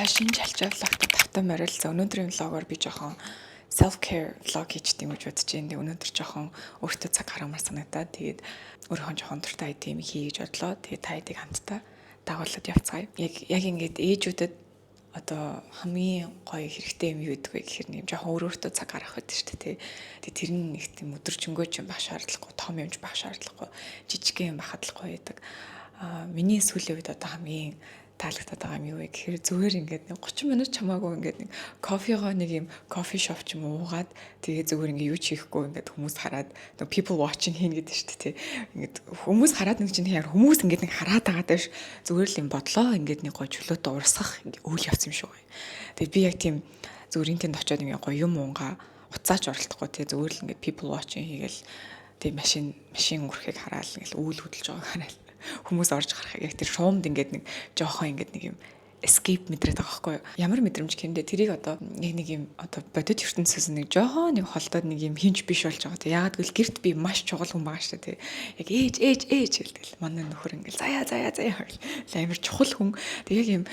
За, шинэ чалчаа vlog т тавтай морил. За, өнөөдрийн vlog оор би жоохон self care vlog хийж тийм гэж бодож байна. Тэгээ өнөөдөр жоохон өөртөө цаг гаргамаар санагдаад, тэгээд өөрийнхөө жоохон дуртай item хий гэж бодлоо. Тэгээд та хэдийг хамтдаа дагуулад явцгаая. Яг ингээд ээжүүдэд одоо хамгийн гоё хэрэгтэй юм юу гэдэг вэ гэхээр нэг жоохон өөрөөсөө цаг гаргах гэдэг шүү дээ, тий. Тэгээ тэр нь нэг тийм өдөржингөө ч юм байх шаардлагагүй, том юмч байх шаардлагагүй, жижиг юм байхад л гоё байдаг. Аа, миний сүүлийн үед одоо хамгийн таалагдаад байгаа юм юу вэ гэхээр зүгээр ингээд нэг 30 минут ч хамаагүй ингээд нэг кофегоо нэг юм coffee shop ч юм уу уугаад, тэгээ зүгээр ингээд юу ч хийхгүй ингээд хүмүүс хараад нэг people watching хийнэ гэдэг шүү дээ, тий. Ингээд хүмүүс хараад нэг чинь яар хүмүүс ингээд нэг хараад байгаа даа зүгээр л юм бодлоо ингээд нэг гоё чөлөөтэй урсгах үйл явц юм шиг байна. Тэгээд би яг тийм зүгээр энэ тэнд очиод ингээд гоё юм уунгаа уцаач оролдохгүй, тий, зүгээр л ингээд people watching хийгээл, тэгээ машин үрхийг хараад, ингээд үйл хөдөлж байгааг хараад, хүмүүс орж гарахыг яг тэр шуумд ингээд нэг жоохон ингээд нэг юм escape мэдрээд байгаа байхгүй юу? Ямар мэдрэмж гэмдэ, тэрийг одоо яг нэг юм одоо бодит ертөнцөөс нэг жоохон нэг холдоод нэг юм хинч биш болж байгаа. Тэг яагаад гэвэл гэрт би маш чухал хүн байгаа шүү дээ. Яг ээж, ээж, ээж хэлдэг. Манай нөхөр ингээл заяа, заяа, заяа гэл амар чухал хүн. Тэг яг юм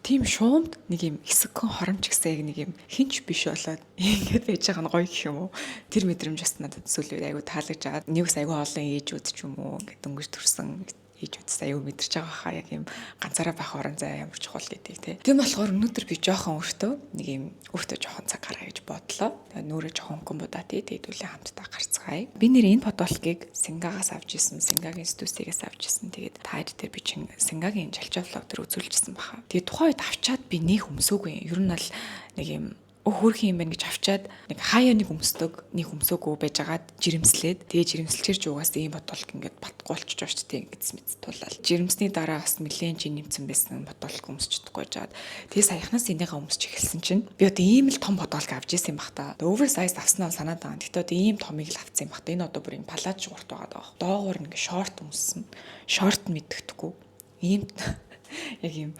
тийм шуумд нэг юм хэсэгхэн хоромч гэсэн яг нэг юм хинч биш болоод ингээд байж байгаа нь гоё гэх юм уу. Тэр мэдрэмж бас надад сүүлийн үед айгу таалагдж байгаа. Нэг бас айгу олон ээжүүд ч юм уу ингээд дөнгөж төрсэн ээжүүдс аюу мэдэрч байгаа хаа яг юм ганцаараа байх орон зай ямар чухал гэдгийг, тий. Тийм болохоор өнөөдөр би жоохон өөртөө нэг юм өөртөө жоохон цаг гаргая гэж бодлоо. Тэгээ нүүрээ жоохон хөнгөн будаа, тий. Тэгээд үлээ хамтдаа гарцгаая. Би нэр энэ подволкийг Сингагаас авч исэн. Сингагийн студиогоос авч исэн. Тэгээд та хэд дээр би чин Сингагийн чалчаа vlog дээр үзүүлчихсэн баха. Тэгээд тухайн үед авчаад би нэг өмсөөгүй. Ер нь бол нэг юм хөөрхөн юм байна гэж авчаад нэг хаяа нэг өмсдөг, нэг өмсөөгүй байжгаад жирэмслээд, тэгээ жирэмсэлчээр ч угаас ийм бодолк ингээд батгүй болчих жоох шүү дээ, ингээд мэт тулал. Жирэмсний дараа бас нэлээд жин нэмсэн байсан, бодолк өмсч чадахгүй жаад. Тэгээ саяхнаас энийгээ өмсч эхэлсэн чинь би одоо ийм л том бодолк авч исэн юм бах та. Oversize авснаа санаад байгаа. Гэхдээ одоо ийм томыг л авсан юм бах та. Энэ одоо бүр юм палаж урт байгаа даа. Доогуур ингээд шорт өмссөн. Шорт мэддэхгүй. Ийм яг ийм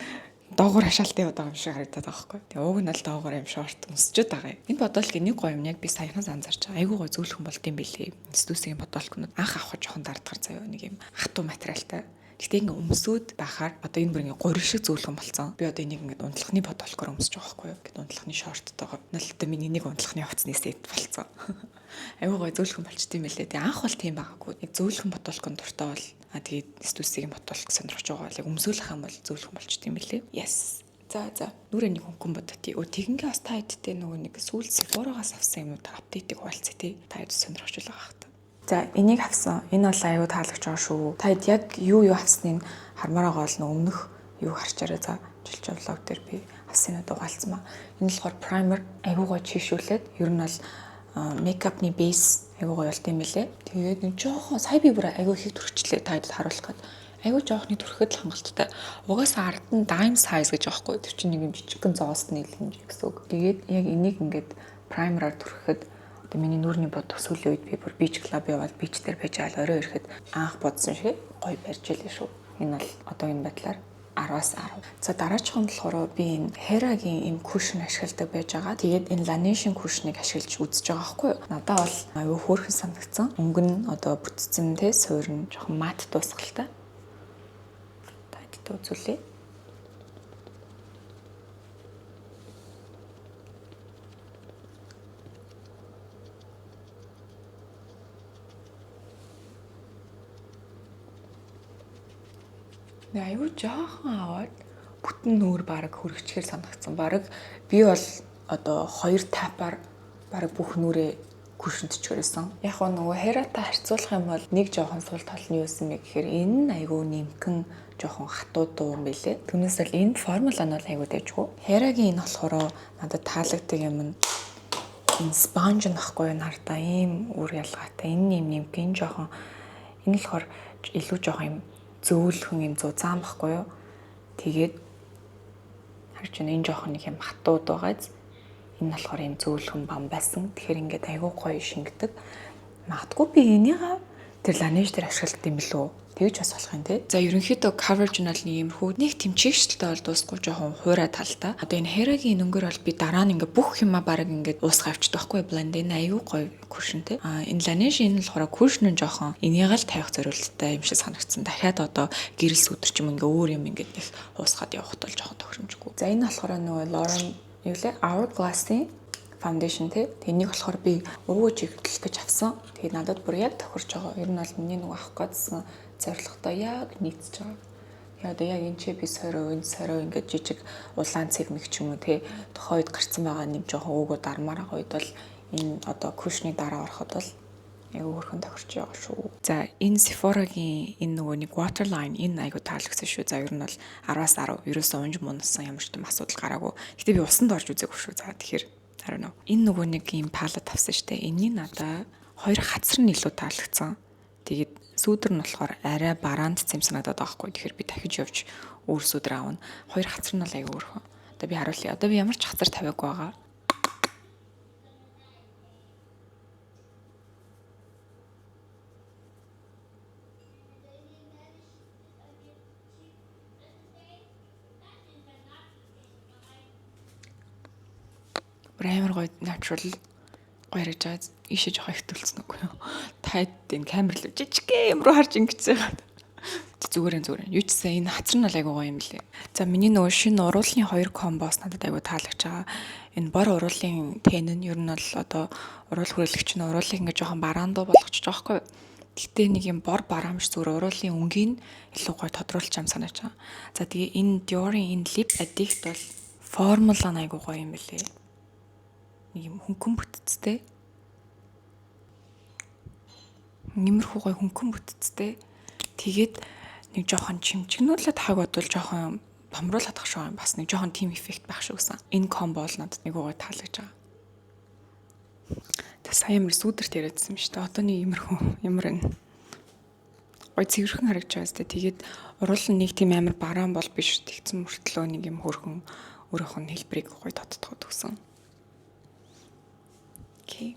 доогуур хашаалтай яваад байгаа юм шиг харагдаад байгаа байхгүй. Тэгээ уг нь л доогуур юм шорт өмсчөөд байгаа юм. Энэ бодолкийн нэг гоё юм яг би саяхан анзаарч байгаа. Айгуу гоё зөөлхөн болд юм бэлээ. Стүсийн бодолкнууд анх авахд жоохон дардгар заяа, нэг юм хатуу материалтай. Гэтэ ингээ өмсөөд байхаар одоо энэ бүр ингээ гурил шиг зөөлхөн болцсон. Би одоо энийг ингээ унтлахны бодолкоор өмсөж байгаа байхгүй юу? Ингээд унтлахны шорттойгоо. Нэл одоо миний нэг унтлахны хувцсны сет болцсон. Айгуу гоё зөөлхөн болчт юм байлээ. Тэгээ анх бол тийм байгаагүй. Нэг зөөлхөн бодолкон дуртай бол тэгээд стүсийн бодолк сонирхож байгаа бол яг өмсөөлөх юм бол зөөлхөн болчт юм байлээ. Yes. За. Нүрээ нэг хөнгөн бодоо тий. Өө, тэгингээ бас та хэдтэй нөгөө нэг сүүл Sephora-гаас авсан юмнууд update ыг хуваалцъя, тий. Та хэд сонирхож байгаа хах та. За, энийг авсан. Энэ бол аюу таалагч байгаа шүү. Та хэд яг юу юу авсныг хармаар байгаа бол өмнөх юу харчаарай. За, жилч vlog дээр би авсан юмуд угаалцсан ба. Энэ болохоор primer, аюу гой чийшүүлээд ер нь бол makeup ны base аюу гоё болт юм бэлээ. Тэгээд нэг жоохон сая би бүр аюу их түрхчлээ, та хэдэд харуулах гээд. Аюу жоохны түрхэхэд л хангалттай. Угаасаа ард нь dime size гэж байгаа хгүй. Тэр чинь нэг юм жижигхэн зоосны л хэмжээ гэсэн үг. Тэгээд яг энийг ингээд primer аар түрхэхэд одоо миний нүүрний бод сүүлийн үед би бүр beach club явбал beach дээр байж аал орой ирэхэд анх бодсон шиг гоё барьж илээ шүү. Энэ бол одоо энэ байдлаар 10-аас 10. За, дараачих нь болохоор би энэ Hera-гийн ийм cushion ашигладаг байж байгаа. Тэгээд энэ Laneige cushion-ыг ашиглаж үзэж байгаа байхгүй юу? Надад бол аюу хөөрхөн санагдсан. Өнгө нь одоо бүтцэн те, суурь нь жоохон matte дуусгалтай. Та хэдтэй үзүүлье. Нэг аюу жоохон аваад бүтэн нүүр бараг хөргөчгөр санагдсан. Бараг би бол одоо хоёр tap аар бараг бүх нүрээ cushion тчгэрсэн. Яг гоо нөгөө Hera-тай харьцуулах юм бол нэг жоохон сул тал нь юу юм бэ гэхээр энэ нь айгүй нэмхэн жоохон хатуу дуу юм бэлээ. Түүнээс л энэ формула нь бол айгүй дайжгүй. Hera-гийн энэ болохоор надад таалагддаг юм нь энэ sponge нь баггүй юу, нартаа ийм үр ялгаатай. Энэ нэм нэмхэн жоохон, энэ болохоор илүү жоохон юм зөөлхөн юм зузаан баггүй юу. Тэгээд харж байна, энэ жоохон нэг юм хатууд байгааз, энэ болохоор юм зөөлхөн бам байсан. Тэгэхээр ингээд айгүй гоё шингэдэг. Магадгүй би энийгээ тэр Тэр Laneige дээр ашигладаг юм билүү? Тэгж бас болох юм те. За, ерөнхийдөө coverage нь бол нэг иймэрхүү, нэг тийм чигшэлтэй бол дуусгүй, жоохон хуурай талтай. Одоо энэ Hera-гийн өнгөөр бол би дараа нь ингээ бүх юмаа баг ингээд уусгаа авчдаг байхгүй, blend, энэ аюу гоё cushion те. А энэ Laneige энэ болохоор cushion нь жоохон энийгээ л тавих зориулттай юм шиг санагдсан. Дахиад одоо гэрэл сүүдэр ч юм ингээ өөр юм ингээд нэг уусгаад явахд бол жоохон тохиромжгүй. За, энэ болохоор нөгөө Lauren юу лээ, Hourglass-ийн foundation тий. Тэгээ энийг болохоор би өвөө чиглэл гэж авсан. Тэгээ надад бүр яг тохирч байгаа. Ер нь бол миний нөгөө авах гэсэн зорилготой яг нийцэж байгаа. Тэгээ одоо яг энэ ч би сорой, энэ сорой ингээд жижиг улаан цэг мэг ч юм уу тий. Тухайн үед гарцсан байгаа нэг жоохон өөгөө дармаар байгаа үед бол энэ одоо cushion-ы дараа ороход бол яг өөрхөн тохирч байгаа шүү. За, энэ Sephora-гийн энэ нөгөө нэг waterline, энэ айгу таалагдсан шүү. За, ер нь бол 10-аас 10, ерөөсөө унж мунсан ямар ч юм асуудал гараагүй. Гэтэ би усанд орж үзээгүй шүү. За, тэгэхээр I don't know. Энэ нөгөө нэг юм palette авсан штэ. Энэний надаа хоёр хацар нь илүү таалагдсан. Тэгээд сүүдэр нь болохоор арай бараанд цэм санагдаад байгаа хгүй. Тэгэхээр би дахиж явж өөр сүүдэр аавна. Хоёр хацар нь бол аягүй өөрхөн. Одоо би харуулъя. Одоо би ямар ч хацар тавиагүй байгаа. Бүр амар гоё, natural гоё харагдаж байгаа. Ийшээ жоохон их төлцсөн үгүй юу. Таад энэ камер руу жижигхэн юм руу харж ингэсэн юм. Зүгээр зүгээр. Юу ч гэсэн энэ хацар нь бол айгуу гоё юм лээ. За, миний нөгөө шинэ уруулын хоёр combo-с надад айгуу таалагдж байгаа. Энэ бор уруулын тэн нь ер нь бол одоо уруул хүрээлэгч нь уруулыг ингээ жоохон бараандуу болгочих жоохгүй юу. Гэтэ нэг юм бор бараамж, зүгээр уруулын өнгийг илүү гоё тодруулж юм санаж байгаа. За, тэгээ энэ Dior-ын энэ Lip Addict бол формула нь айгуу гоё юм лээ. Нэг юм хөнгөн бүтцтэй. Нэмэрхүү гоё хөнгөн бүтцтэй. Тэгээд нэг жоохон чимчгнүүлээд хаг бодвол жоохон томруулаад тах шиг юм, бас нэг жоохон тим эффект байх шиг гэсэн. Энэ combo бол надад нэг гоё таалагдж байгаа. Тэг сая ямар сүүдэрт яриадсан юм шүү дээ. Одоо нэг иймэрхүү ямар энэ гоё цэвэрхэн харагдаж байгаа сте. Тэгээд уруул нь нэг тийм амар бараан бол биш. Тэгсэн мөртлөө нэг юм хөрхөн өөрөөх нь хэлбэрийг гоё тодтогоод өгсөн. Okay.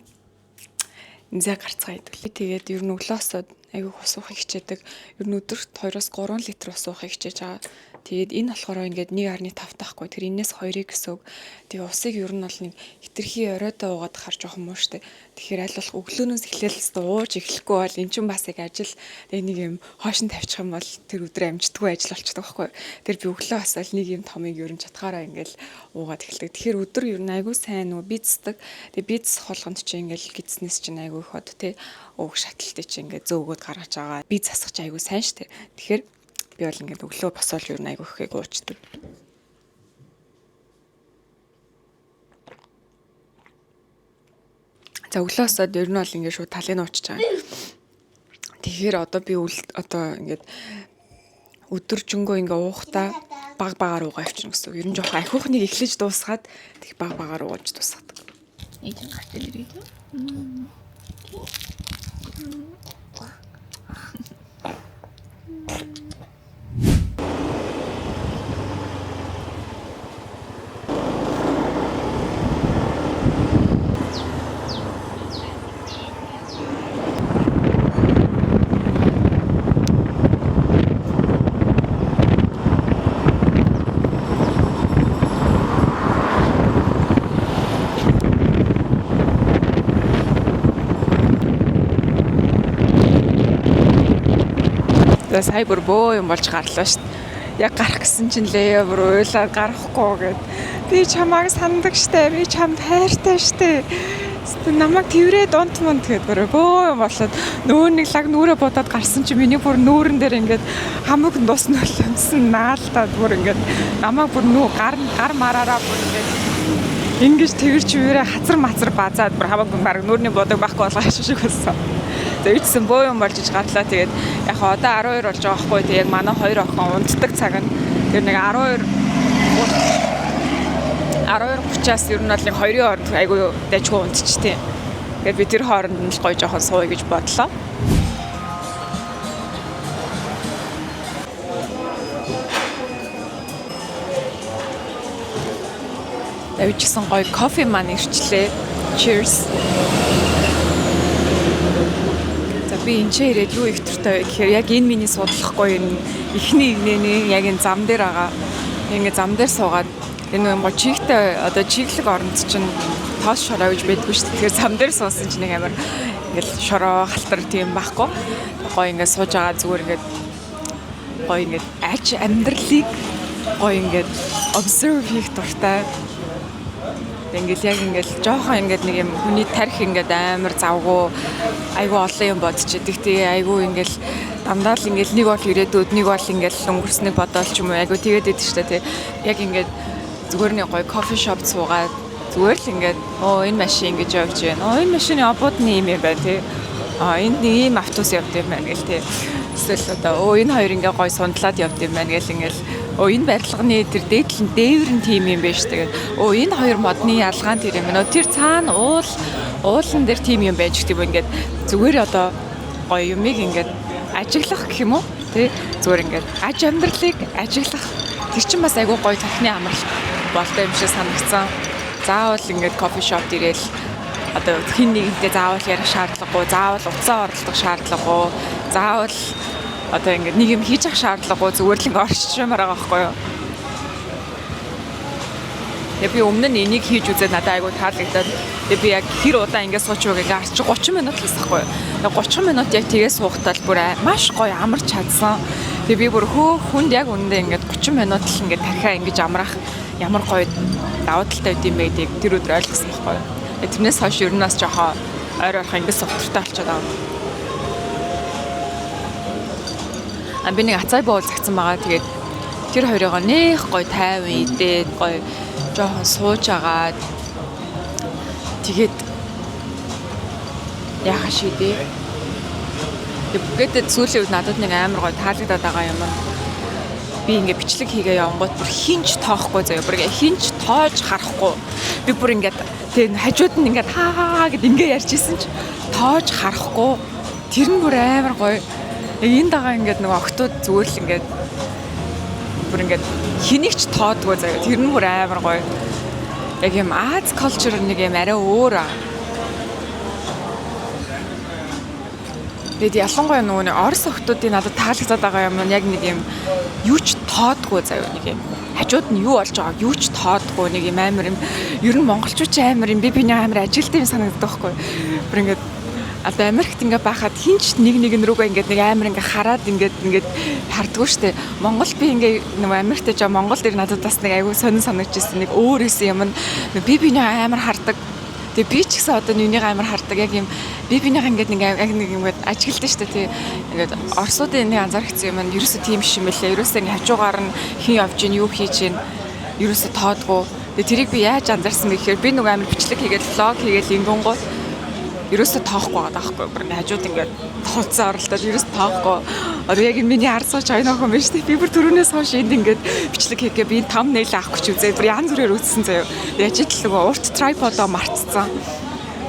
За, гарцгаа идвэлээ. Тэгээд ер нь өглөөсөө айгүй ус уухыг хичээдэг. Ер нь өдөрт 2-оос 3 литр ус уухыг хичээж байгаа. Тэгээд энэ болохоор ингээд 1.5 таахгүй. Тэр энэс 2-ыг гэсэн үг. Тэгээ усыг ер нь бол нэг хитрхи оройдоо уугаад хар жоохон муу штэ. Тэгэхээр аль болох өглөөнөөс эхлээл хэвээр ууж эхлэхгүй бол эн чинь бас яг ажил, тэгээ нэг юм хойш нь тавьчих юм бол тэр өдөр амждаггүй ажил болчихдог байхгүй. Тэр би өглөө басаал нэг юм томыг ер нь чатгаараа ингээл уугаад эхэлдэг. Тэгэхээр өдөр ер нь айгүй сайн нөгөө бицдэг. Тэгээ биц холгонд чи ингээл гидснээс чинь айгүй их од тий ууг шаталтыг чи ингээд зөөгөөд гаргаж байгаа. Би засах чи айгүй сайн штэ. Тэгэхээр би бол ингээд өглөө босоол ер нь айгүй ихээг уучдаг. За, өглөө босоод ер нь бол ингээд шууд талыг уучиж байгаа. Тэгэхээр одоо би үл одоо ингээд өдөржингөө ингээ уухтаа баг багаар уугаа явчихна гэсэн үг. Ер нь жоохон ахиухныг эхлэж дуусгаад тэг баг багаар ууж дуусгадаг. Ээж нь гарч ирээ. За, сая бүр бөө юм болж гарлаа шүү дээ. Яг гарах гэсэн чинь лээ бүр уйлаад гарахгүй гэд. Би чамааг сандаг штэ. Би чамд хайртай штэ. Тэгвэл намайг тэрврээ дунт мунт гэд бүр бөө юм болоод нөөр нэг лаг нүрэ будаад гарсан чинь миний бүр нүүрэн дээр ингээд хамаг нус нөлөмсөн наалтаад бүр ингээд намайг бүр нүү гар гар мараараа бүр ингээд ингэж тэрч үерэ хацар мацар базаад бүр хамаг баг нүүрний будаг байхгүй болгоо шиг болсон. За, ичсэн бөө юм болж иж гарлаа. Тэгээд яг одоо 12 болж байгаа байхгүй. Тэгээд яг манай хоёр охин унтдаг цаг нь тэр нэг 12:30-аас ер нь бол нэг 2-ын хооронд айгүй дайчгүй унтчихдээ. Тэгээд би тэр хооронд нь л гоё жоохон сууя гэж бодлоо. Давижсэн гоё кофе маань ирчлээ. Cheers. Би энэ ч ирээд юу их дуртай вэ гэхээр яг энэ миний суудлахгүй энэ эхний игнэний яг энэ зам дээр байгаа. Ингээ зам дээр суугаад энэ нэг гоо чигтэй одоо чиглэг оронд чинь тоос шороо гэж байдгүй шүү дээ. Тэгэхээр зам дээр суусан чинь нэг амар ингээл шороо халтар тийм байхгүй. Гоё ингээ сууж байгаа зүгээр ингээд гоё ингээд аж амьдралыг гоё ингээд observe хийх дуртай. Ингээл яг ингээл жоохон ингээд нэг юм хүний тарих ингээд амар завгүй айгүй олон юм бодчихдаг. Тэгээ айгүй ингээл дандаа л ингээл нэг бол ирээдүйд, нэг бол ингээл өнгөрснийг бодоол ч юм уу айгүй тэгээд идэв штэ тий. Яг ингээд зүгээр нэг гоё coffee shop суугаад зүгээр л ингээд оо энэ машин ингэж явж байна. Оо энэ машины обууд нь ийм юм байна тий. А энд нэг ийм автобус явд юм байна гэл тий. Эсвэл одоо оо энэ хоёр ингээ гоё сундлаад явд юм байна гэл ингээл оо энэ барилганы тэр дээдл нь дээвэр нь тийм юм байна шүү дээ. Оо энэ хоёр модны ялгаа нь тэр юм байна. Тэр цаана уулан дээр тийм юм байж гэх юм ингээд зүгээр одоо гоё юмыг ингээд ажиглах гэх юм уу тий зүгээр ингээд аж амьдралыг ажиглах тэр чинь бас айгүй гоё тархины амралт болтой юм шиг санагдсан. Заавал ингээд coffee shop ирээл одоо хэн нэгэнтэй заавал ярих шаардлагагүй, заавал утсаа оролдох шаардлагагүй, заавал одоо ингээд нэг юм хийж авах шаардлагагүй зүгээр л ингээд орчмоор байгаа байхгүй юу. Тэгээ би өмнө нь энийг хийж үзээд надад айгүй таалагдаад тэгээ би яг хэр удаан ингээд сууч уу гэх арч 30 минут л байсан байхгүй юу. Тэгээ 30 минут яг тэгээ суухтаа л бүр маш гоё амарч чадсан. Тэгээ би бүр хүнд яг үнэндээ ингээд 30 минут л ингээд тархиа ингэж амрах ямар гоё давуу талтай байд юм бэ гэдгийг тэр өдөр ойлгосон байхгүй юу. Тэрнээс хойш ер нь бас жоохон ойр ойрхон ингэж суух дуртай болчиход байгаа. А би нэг acai bowl загцсан байгаа. Тэгээд тэр хоёрыгоо нэх гоё тайван идээд гоё жоохон сууж агаад тэгээд яхаа шидэ. Тэгээд Пүкэтэд сүүлийн үед надад нэг амар гоё таалагдаад байгаа юм. Би ингээ бичлэг хийгээ явангууд бүр хинч тоохгүй заяа. Бүр ингээ хинч тоож харахгүй. Би бүр ингээд тэг хажууд нь ингээд хаа хаа гэд ингээ ярьж исэн ч тоож харахгүй. Тэр нь бүр амар гоё. Яг энэ дагаа ингээд нөгөө октод зүгээр л ингээд бүр ингээд хэнийг ч тоодгүй заяа. Тэр нь бүр амар гоё. Яг юм Ази culture нэг юм арай өөр аа. Тэгээд ялангуяа нөгөө нэг Орос охтуудын надад таалагдаад байгаа юм нь яг нэг юм юу ч тоодгүй заяа нэг юм. Хажууд нь юу болж байгааг юу ч тоодгүй нэг юм амар юм. Ер нь монголчууд ч амар юм би биний амар ажилттай юм санагддаг байхгүй. Бүр ингээд одоо Америкт ингээ байхад хинч нэг нэгэн рүүгээ ингээд нэг амар ингээ хараад ингээд ингээд хардггүй штэ. Монгол би ингээ нөгөө Америкт жаа Монгол дээр надад бас нэг айгүй сонин санагдчихсэн нэг өөр исэн юм нь би биний амар хардаг. Тэгээ би ч гэсэн одоо нүнийг амар хардаг. Яг юм би бинийх ингээд нэг яг нэг ингээд ажигладаг штэ тий. Ингээд Оросуудын нэг анзаарчихсан юм нь ерөөсөө тийм биш юм байлээ. Ерөөсөө ингээд хажуугаар нь хэн явж гин юу хийж гин ерөөсөө тоодгүй. Тэгээ тэрийг би яаж анзаарсан бэ гэхээр би нөгөө амар бичлэг хийгээл vlog хийгээл ингэнгуут ерөөсөө тоохгүй байгаа даахгүй. Бүр ингээд хажууд ингээд тооцоо оролдоод ерөөсөө тоохгүй. Одоо яг энэ миний ард сууж хоёр охин байна шүү дээ. Би бүр түрүүнээс хойш энд ингээд бичлэг хийгээ би thumbnail авах гэж үзээ. Бүр янз бүрээр үзсэн заяа. Яаж итл нөгөө урт tripod-оо мартцсан.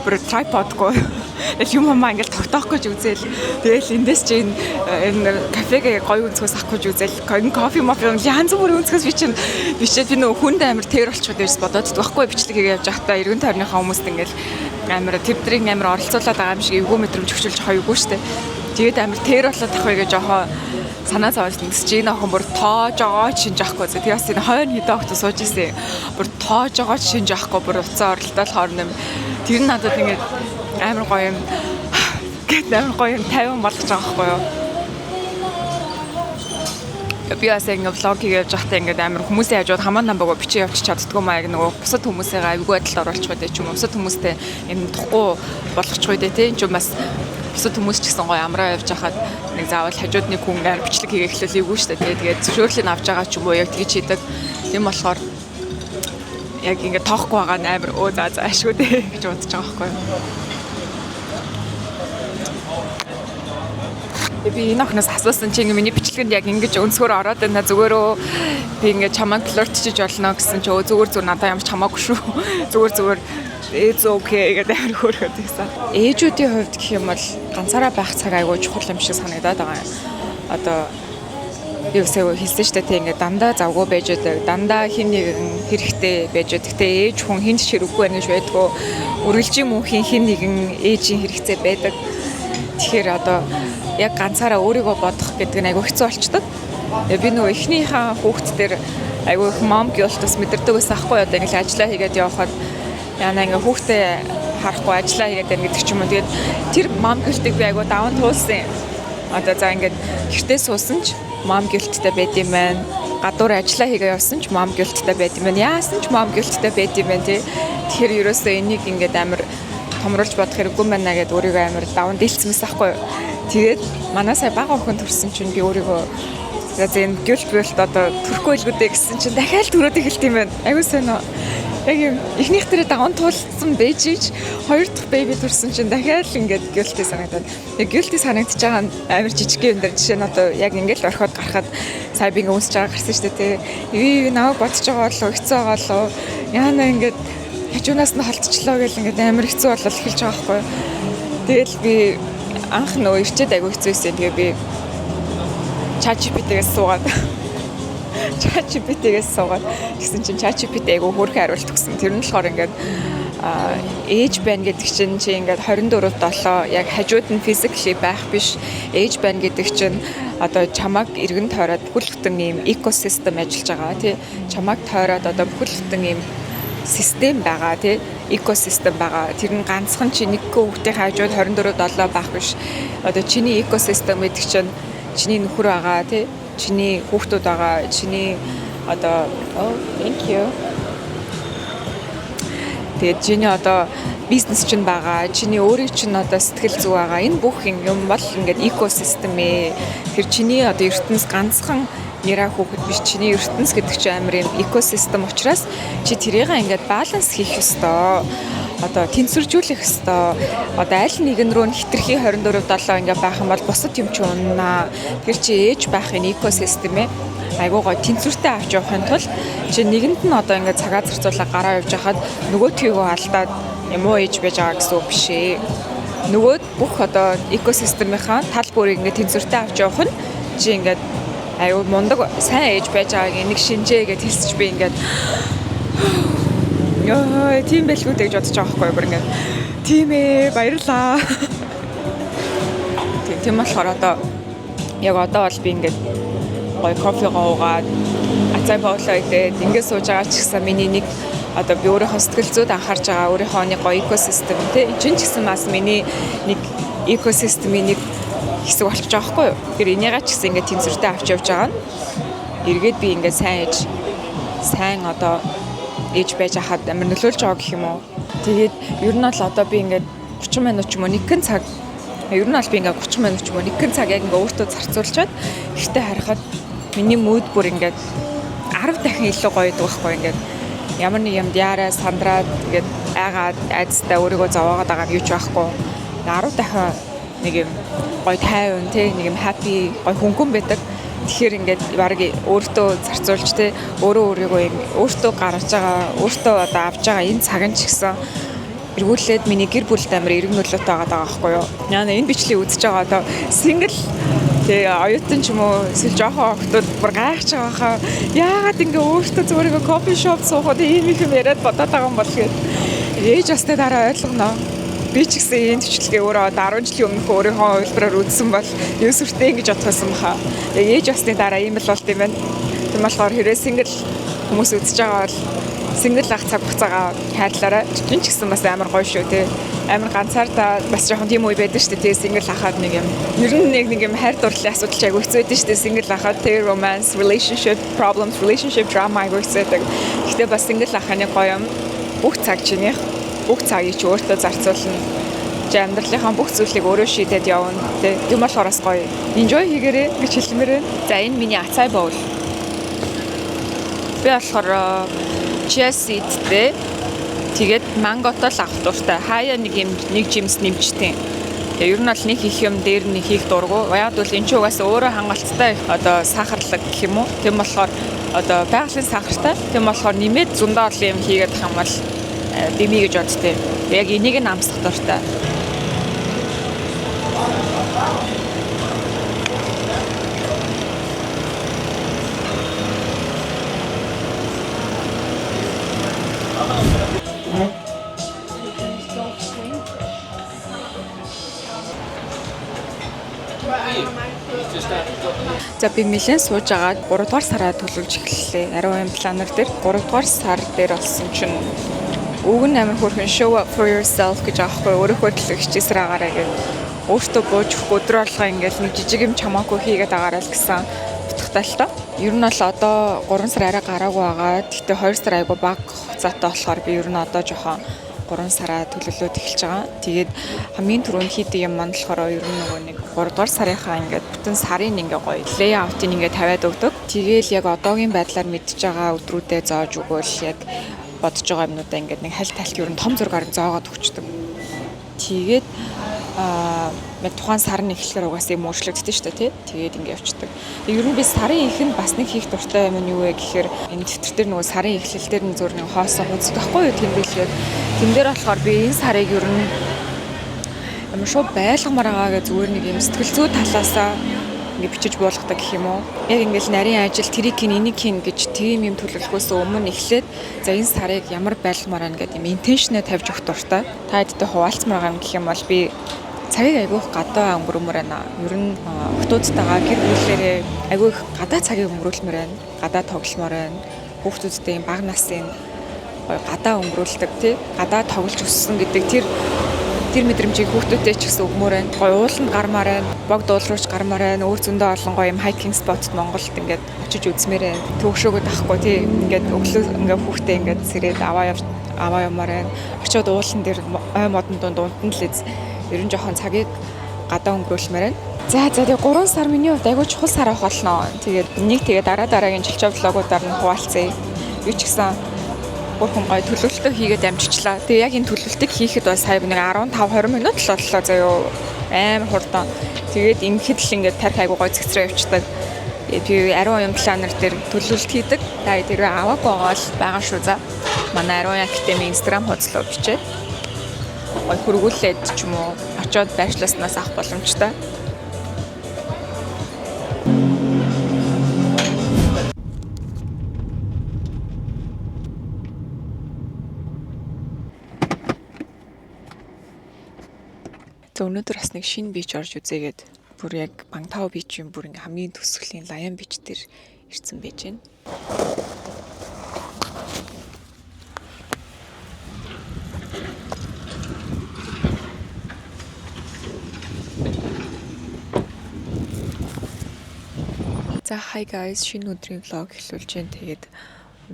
Бүр tripod-гүй. Тэгэл юм хамаа ингээд тогтоох гэж үзээл. Тэгэл эндээс чи энэ кафегээ гоё өнцгөөс авах гэж үзээл. Энэ кофе мофе янз бүрийн өнцгөөс би чинь бичээд би нөгөө хүнд амар тэр болчиход байсан бодоод байхгүй бичлэг хийгээ явж байхдаа эргэн тойрныхаа хүмүүст ингээд амар тэвдрийг амар оролцуулаад байгаа юм шиг эвгүй мэдрэмж өгчүүлж хоёугүй штэ. Тэгээд амар тэр болоод ах вэ гэж жоохон санаа зовоод ингэс чи энэ охин бүр тоож байгаа шинж авахгүй. Тэгээ бас энэ хойно хэдэн огт сууж исэн. Бүр тоож байгаа шинж авахгүй бүр уцаа оролдоод хооронд юм. Тэр нь надад ингээд амар гоё юм гэт амар гоё юм тайван болгож байгаа байхгүй юу. Би бас ингэ vlog хийгээ явж байхдаа ингээд амар хүмүүсийн хажууд хамаа намбагаа бичиж явчих чаддгүй маяг нөгөө бусад хүмүүсээ айгүй байдалд оруулчих үү ч юм уу. Бусад хүмүүстэй юм тухгүй болгочих үү те. Энэ ч бас бусад хүмүүс ч гэсэн гоё амраа явж байхад нэг заавал хажууд нэг хүн амар бичлэг хийгээ эхлэл эвгүй шүү дээ. Тэгээд зөвшөөрлийг авч байгаа ч юм уу яг тэгж хийдэг. Тийм болохоор яг ингээд тоохгүй байгаа нь амар өө за за ашгүй дээ гэж бодож байгаа байхгүй юу. Би энэ охиноос асуусан чи ингээ миний бичлэгэнд яг ингэж өнцгөр ороод байна зүгээр өө би ингээ чамайг flirt чиж болно гэсэн чи өө зүгээр зүгээр надад ямар ч хамаагүй шүү. Зүгээр зүгээр it's okay гэдэг амар хөөрхөд байсан. Ээжүүдийн хувьд гэх юм бол ганцаараа байх цаг айгүй чухал юм шиг санагдаад байгаа юм. Одоо би үсээ хэлсэн шүү дээ тий ингээ дандаа завгүй байж байдаг. Дандаа хин нэгэн хэрэгтэй байж байдаг. Гэтэ ээж хүн хинт ч хэрэггүй байна гэж байдгүй. Үргэлжийн мөнхийн хин нэгэн ээжийн хэрэгцээ байдаг. Тэгэхээр одоо яг ганцаараа өөрийгөө бодох гэдэг нь айгүй хэцүү болчдөг. Тэгээ би нөгөө эхнийхээ хүүхэд дээр айгүй их mom guilt бас мэдэрдэг байсан ахгүй, одоо ингээл ажиллаа хийгээд явхад яана ингээ хүүхдээ харахгүй ажиллаа хийгээд байна гэдэг ч юм уу. Тэгээд тэр mom guilt-ийг би айгүй даван туулсан юм. Одоо за ингээд гэртээ суусан ч mom guilt-тэй байд юм байна. Гадуур ажиллаа хийгээ явсан ч mom guilt-тэй байд юм байна. Яасан ч mom guilt-тэй байд юм байна тий. Тэгэхээр ерөөсөө энийг ингээд амар томруулж бодох хэрэггүй байна гэдээ өөрийгөө амар даван дийлцсэн байсан ахгүй юу. Тэгээд манай сая бага охин төрсэн чинь би өөрийгөө за за энэ guilt guilt одоо төрөхгүй илгүү дээ гэсэн чинь дахиад төрөөд эхэлт юм байна. Айгуу сайн уу. Яг юм эхнийх дээрээ даван туулсан байж ич хоёр дахь baby төрсэн чинь дахиад л ингээд guilty санагдаад. Яг guilty санагдаж байгаа нь амар жижиг юм дээр, жишээ нь одоо яг ингээд л орхиод гарахад сая би ингээд үнсэж байгаа гарсан шүү дээ тий. Ивэ намайг бодож байгаа болов, хэцүү байгаа болов. Яана ингээд хажуунаас нь холдчихлоо гэл ингээд амар хэцүү болол эхэлж байгаа байхгүй. Тэгэл би анх нөгөө ирчээд айгүй хэцүү байсан. Тэгээ би ChatGPT-гээс суугаад ChatGPT-гээс суугаад гэсэн чинь ChatGPT айгүй хөөрхөн хариулт өгсөн. Тэр нь болохоор ингээд ээж байна гэдэг чинь чи ингээд 24 7 яг хажууд нь physically байх биш. Ээж байна гэдэг чинь одоо чамайг эргэн тойроод бүхэл бүтэн ийм экосистем ажиллаж байгаа тий. Чамайг тойроод одоо бүхэл бүтэн ийм систем байгаа тий, экосистем байгаа. Тэр нь ганцхан чи нэг хүүхдийн хажууд 24 7 байх биш. Одоо чиний экосистем гэдэг чинь чиний нөхөр байгаа тий, чиний хүүхдүүд байгаа, чиний одоо, oh, thank you. Тэгээд чиний одоо бизнес чинь байгаа, чиний өөрийн чинь одоо сэтгэл зүй байгаа. Энэ бүх юм бол ингээд экосистем ээ. Тэр чиний одоо ертөнц ганцхан нэраа хүүхэд биш, чиний ертөнц гэдэг чинь амар юм экосистем учраас чи тэрийг ингээд баланс хийх ёстой, одоо тэнцвэржүүлэх ёстой. Одоо аль нэгэн рүү нь хэтэрхий 24 7 ингээ байх юм бол бусад юм чи уннаа. Тэр чи ээж байхын экосистем ээ айгуу гой тэнцвэртэй авч явахын тулд чи нэгэнд нь одоо ингээ цагаа зарцуулаа гараа явж хахад нөгөөдхийгөө алдаад юм уу ээж байж байгаа гэсэн үг биш ээ. Нөгөө бүх одоо экосистемийнхаа тал бүрийг ингээ тэнцвэртэй авч явах нь чи ингээд аюу мундаг сайн ээж байж байгааг нэг шинжээ гэж хэлсэж, би ингээд ёо, тийм байлгүй дээ гэж бодож байгаа байхгүй юу, бүр ингээд тийм ээ, баярлаа. Тийм болохоор одоо яг одоо бол би ингээд гоё кофего уугаад, acai bowl-оо идээд ингээд сууж байгаа ч гэсэн миний нэг одоо би өөрийнхөө сэтгэл зүйд анхаарч байгаа, өөрийнхөө нэг гоё экосистем тий, чинь ч гэсэн бас миний нэг экосистемийн нэг хэсэг болчихж байгаа байхгүй юу. Тэр энийгээ ч гэсэн ингээд тэнцвэртэй авч явж байгаа нь эргээд би ингээд сайн ээж, сайн одоо ээж байж хахад амар нөлөөлж байгаа гэх юм уу. Тэгээд ер нь бол одоо би ингээд 30 минут ч юм уу нэгэн цаг, ер нь бол би ингээд 30 минут ч юм уу нэгэн цаг яг ингээд өөртөө зарцуулчаад гэртээ харахад миний mood бүр ингээд 10 дахин илүү гоё байдаг байхгүй, ингээд ямар нэг юмд яараа сандраад ингээд айгаад айцтай өөрийгөө зовоогоод байгаа юм юу ч байхгүй, 10 дахин нэг юм гоё тайван тий, нэг юм happy гоё хөнгөн байдаг. Тэгэхээр ингээд баг өөртөө зарцуулж тий, өөрөө өөрийгөө өөртөө гаргаж байгаа, өөртөө одоо авч байгаа энэ цаг нь ч гэсэн эргүүлээд миний гэр бүлд амар эрг нөлөөтэй байгаа даа байхгүй юу. Яна энэ бичлэгийг үзэж байгаа одоо single тэгээ оюутан ч юм уу эсвэл жоохон охтууд бүр гайхаж байгаа хаа. Яагаад ингээ өөртөө зүгээр ингээ coffee shop суухад ийм их юм яриад бодоод байгаа юм бол гээд ээж басны дараа ойлгоно. Би ч гэсэн ийм бичлэгээ өөрөө одоо 10 жилийн өмнөх өөрийнхөө хувилбараар үзсэн бол юу сүртэй ингэж бодох байсан баха. Тэгээ ээж басны дараа ийм л болт юм байна. Тийм болохоор хэрвээ single хүмүүс үзэж байгаа бол single ах цаг хугацаагаа хайрлаарай. Энэ ч гэсэн бас амар гоё шүү тий. Амар ганцаардаа бас жоохон тийм үе байдаг шүү дээ тий. Single ахаад нэг юм. Ер нь нэг юм хайр дурлалын асуудал ч айгүй хэцүү байдаг шүү дээ. Single ахаад тий, romance, relationship problems, relationship drama айгүй хэцүү байдаг. Гэхдээ бас single ахын гоё юм бүх цаг чинийх, бүх цагийг чи өөртөө зарцуулна. Чи амьдралынхаа бүх зүйлийг өөрөө шийдээд явна тий. Тийм болохоор бас гоё. Enjoy хийгээрэй гэж хэлмээр байна. За, энэ миний acai bowl. Би болохоор chia seed-тэй тэгээд манготой л авах дуртай. Хаяа нэг юм нэг жимс нэмчтیں۔ Тэгээ ер нь бол нэг их юм дээр нь хийх дургу. Яг бол энэ ч угаасаа өөрөө хангалттай одоо сахарлаг гэх юм уу. Тийм болохоор одоо байгалийн сахартай. Тийм болохоор нэмээд зөндөө олон юм хийгээд ах юм бол дэмий гэж боддتي. Яг энийг нь амсах дуртай. За, би нэлээд сууж агаад 3 дугаар сараа төлөвлөж эхэллээ. Ариун planner дээр 3 дугаар сар дээр болсон чинь үг нь амар хөөрхөн, show up for yourself гэж аахгүй, өөрийнхөө төлөө хичээсээр агаарай гэж, өөртөө бууж өгөх өдөр болгоо ингээл нэг жижиг юм чамаагүй хийгээд агаарай л гэсэн утгатай л тоо. Ер нь бол одоо 3 сар арай гараагүй байгаа. Гэхдээ 2 сар айгүй бага хугацаатай болохоор би ер нь одоо жоохон 3 сараа төлөвлөөд эхэлж байгаа. Тэгээд хамгийн түрүүнд хийдэг юм маань болохоор ер нь нөгөө нэг 3 дугаар сарынхаа ингээд бүтэн сарын ингээ гоё layout-ыг ингээ тавиад өгдөг. Тэгээл яг одоогийн байдлаар мэдж байгаа өдрүүдэд зоож өгөөл, яг бодож байгаа юмнуудаа ингээд нэг хальт хальт ер нь том зургаар зоогоод өгчдөг. Тэгээд яг тухайн сар нь эхлэхээр угаасаа юм өөрчлөгддөг шүү дээ, тий. Тэгээд ингэ явцдаг. Ер нь би сарын эхэнд бас нэг хийх дуртай юм нь юу вэ гэхээр энэ дэвтэр дээр нөгөө сарын эхлэл дээр нь зур нэг хоосон хуудас байхгүй юу, тэмдэглээд. Тэн дээр болохоор би энэ сарыг ер нь ямар шууд байлгамаар байгаа гэж зүгээр нэг юм сэтгэл зүй талаасаа ингээ бичиж буулгадаг гэх юм уу. Яг ингээл нарийн ажил тэрийг хийн, энийг хийн гэж тийм юм төлөвлөхөөс өмнө эхлээд за, энэ сарыг ямар байлгамаар байна гэдэг юм intention ээ тавьж өгөх дуртай. Та хэдтэй хуваалцмаар байгаа юм гэх юм бол би цагийг айгүй их гадаа өнгөрөөмөр байна. Ер нь охтуудтайгаа, гэр бүлээрээ айгүй их гадаа цагийг өнгөрүүлмээр байна. Гадаа тогломоор байна. Хүүхдүүдтэй юм бага насын гадаа өнгөрүүлдэг, тий, гадаа тоглож өссөн гэдэг тэр мэдрэмжийг хүүхдүүдэд ч гэсэн өгмөр байна. Гоё ууланд гармаар байна. Богд уул рууч гармаар байна. Өөр зөндөө олон гоё юм hiking spot Монголд ингээд очиж үзмээр байна. Төвшөөгөө тахгүй, тий, ингээд өглөө ингээд хүүхдээ ингээд сэрээд аваа явмаар байна. Очиод уулан дээр ой модон дунд унтан л эз. Ер нь жоохон цагийг гадаа өнгөрүүлмээр байна. За, тэгээ 3 сар миний хувьд айгүй чухал сар авах болно. Тэгээд нэг тэгээ дараа дараагийн чилчээ vlog уудаар нь хуваалцъя. Юу ч гэсэн бүрхэн гоё төлөвлөлтөө хийгээд амжичлаа. Тэгээ яг энэ төлөвлөлтийг хийхэд бол сая нэг 15 20 минут л боллоо заяо. Амар хурдан. Тэгээд ингэхэд л ингээд тарих айгүй гоё цэгцрээ явцдаг. Тэгээд би ариун уян planner дээр төлөвлөлт хийдэг. Та тэрвээ аваагүй байгаа бол байгаа шүү за. Манай Ариун уян академи Instagram хуудас руу бичээд гоё хөргүүлээд ч юм уу очиод байршлааснаас авах боломжтой. За, өнөөдөр бас нэг шинэ beach орж үзээгээд бүр яг Бангтао beach ийн бүр ингээ хамгийн төгсгөлийн Лаян beach дээр ирсэн байж байна. За, hi guys, шинэ өдрийн vlog эхлүүлж байна. Тэгээд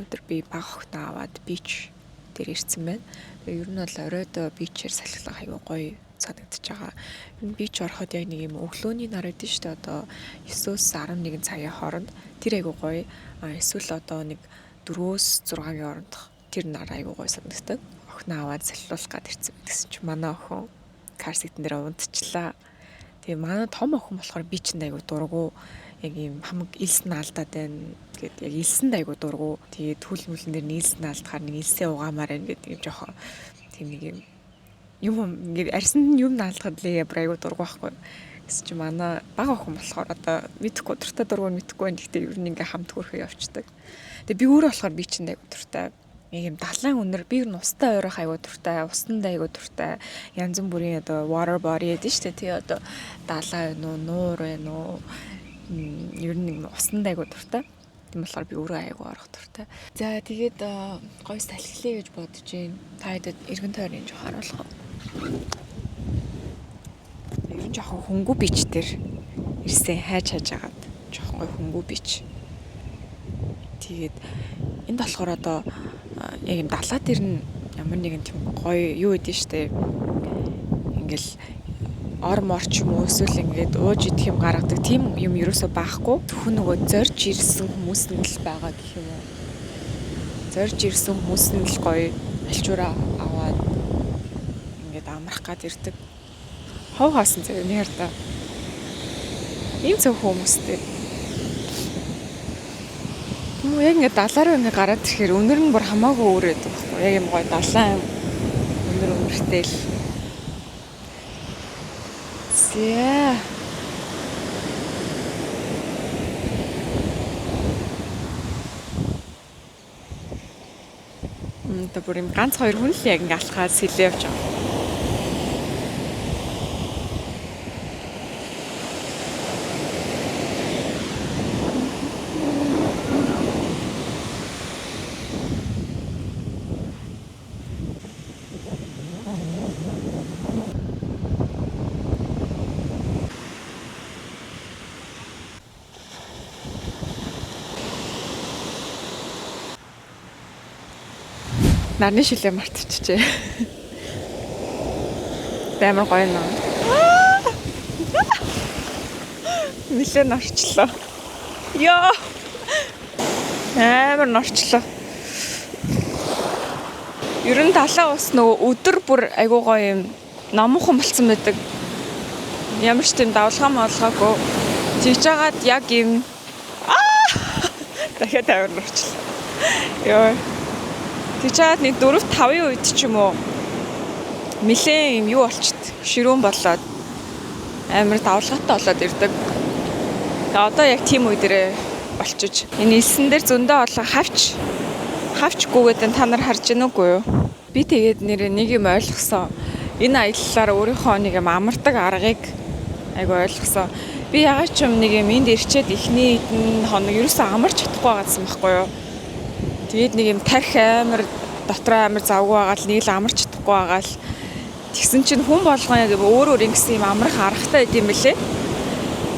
өнөөдөр би бага охиноо аваад beach дээр ирсэн байна. Тэгээд ер нь бол оройд beach ээр салхилах аюу гоё санагдаж байгаа. Ер нь beach ороход яг нэг юм өглөөний нар байдаг шүү дээ. Одоо 9-өөс 11 цагийн хооронд тэр айгуу гоё. А эсвэл одоо нэг 4-өөс 6-гийн хооронд тэр нар айгуу гоё санагддаг. Охиноо аваад салхилуулах гад ирсэн гэсэн чи манай охин car seat эн дээр унтчлаа. Тэгээ манай том охин болохоор beach энд айгуу дургу, яг ийм хамаг элсэн алдаад байна гэд, яг элсэнд айгуу дургу. Тэгээд түүл мүлэн дээр нийлсэн алдахаар нэг элсээ угаамаар байна гэдэг юм жоохон тийм нэг юм юм ингээд арьсанд нь юм наалдахад лээ бүр айгуу дургу байхгүй. Гэсэн чи манай бага охин болохоор одоо мэдхгүй, дуртай дургу мэдхгүй байна. Гэхдээ ер нь ингээ хамт хөрхөө явцдаг. Тэгээ би өөрөө болохоор beach энд айгуу дуртай. Яг юм далайн өнөр, би ер нь устай ойрох айгуу дуртай, усанд айгуу дуртай. Янз бүрийн одоо water body гэдэг шүү дээ. Тэгээ одоо далай байна уу, нуур байна уу, ер нь нэг усанд айгуу дуртай. Тийм болохоор би өөрөө айгуу орох дуртай. За, тэгээд гоё салхилээ гэж бодож байна. Та хэдэд эргэн тойрны жоо харуулах уу? Ер нь жоохон хөнгүү beach дээр ирсэн, хайж хайж агаад жоохон гоё хөнгүү beach. Тэгээд энд болохоор одоо яг юм далаа дээр нь ямар нэгэн тийм гоё юу өгдөн штэ. Ингээл ор мор ч юм уу, эсвэл ингээд ууж идэх юм гаргадаг тийм юм ерөөсөө байхгүй. Зөвхөн нөгөө зорж ирсэн хүмүүс нь л байгаа гэх юм уу. Зорж ирсэн хүмүүс нь л гоё альчуура аваад ингээд амрах гад ирдэг. Хов хаасан заяа нэг хардаа. Ийм цөөхөн хүмүүстэй. Мм яг ингээд далаа руу ингээд гараад ирэхээр өнөр нь бүр хамаагүй өөр байдаг байхгүй. Яг юм гоё далайн өнөр өнөртэй л. За. Мм та бүр юм ганц хоёр хүн л яг ингээд алхаад сэлээ явж байгаа. Нарны шилээ мартчихжээ. Амар гоё нөө. Нилээ норчлоо. Йоо. Амар норчлоо. Ер нь далайн ус нөгөө өдөр бүр айгуу гоё юм номхон болцсон байдаг. Ямар ч тийм давлгаа молгоогүй. Тэгж жагаад яг юм дахиад амар норчлоо. Йоо. Тэгж жагаад нэг 4 5-ын үед ч юм уу нилээн юм юу болчт ширүүн болоод амар давлгаатай болоод ирдэг. Тэгээ одоо яг тийм үе дээрээ болчиж. Энэ элсэн дээр зөндөө олон хавч гүгээд та нар харж гэнэ үгүй юу? Би тэгээд нэрээ нэг юм ойлгосон. Энэ аяллаар өөрийнхөө нэг юм амардаг аргыг айгу ойлгосон. Би ягаад ч юм нэг юм энд ирчээд эхний хэдэн хоног ерөөсөө амарч чадахгүй байгаадсан байхгүй юу? Тэгээд нэг юм тарих амар дотроо амар завгүй байгаа л нэг л амарч чадахгүй байгаа л тэгсэн чинь хүн болгон яг өөр өөр ингэсэн юм амрах аргатай байд юм бэлээ.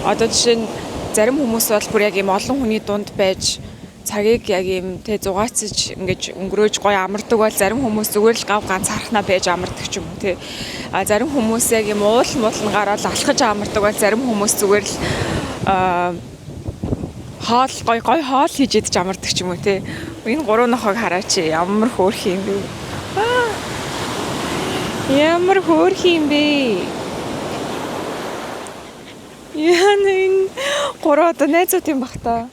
Одоо жишээ нь зарим хүмүүс бол бүр яг юм олон хүний дунд байж цагийг яг юм тэ зугаацж ингэж өнгөрөөж гоё амардаг бол зарим хүмүүс зүгээр л гав ганцаархнаа байж амардаг ч юм уу тэ. А зарим хүмүүс яг юм уул муулн гараад алхаж амардаг бол зарим хүмүүс зүгээр л хоол гоё гоё хоол хийж идэж амардаг ч юм уу тэ. Энэ гурван нохойг хараач ямар хөөрхөн юм бэ? Ямар хөөрхөн юм бэ? Яна энэ гурав одоо найзууд юм бах та.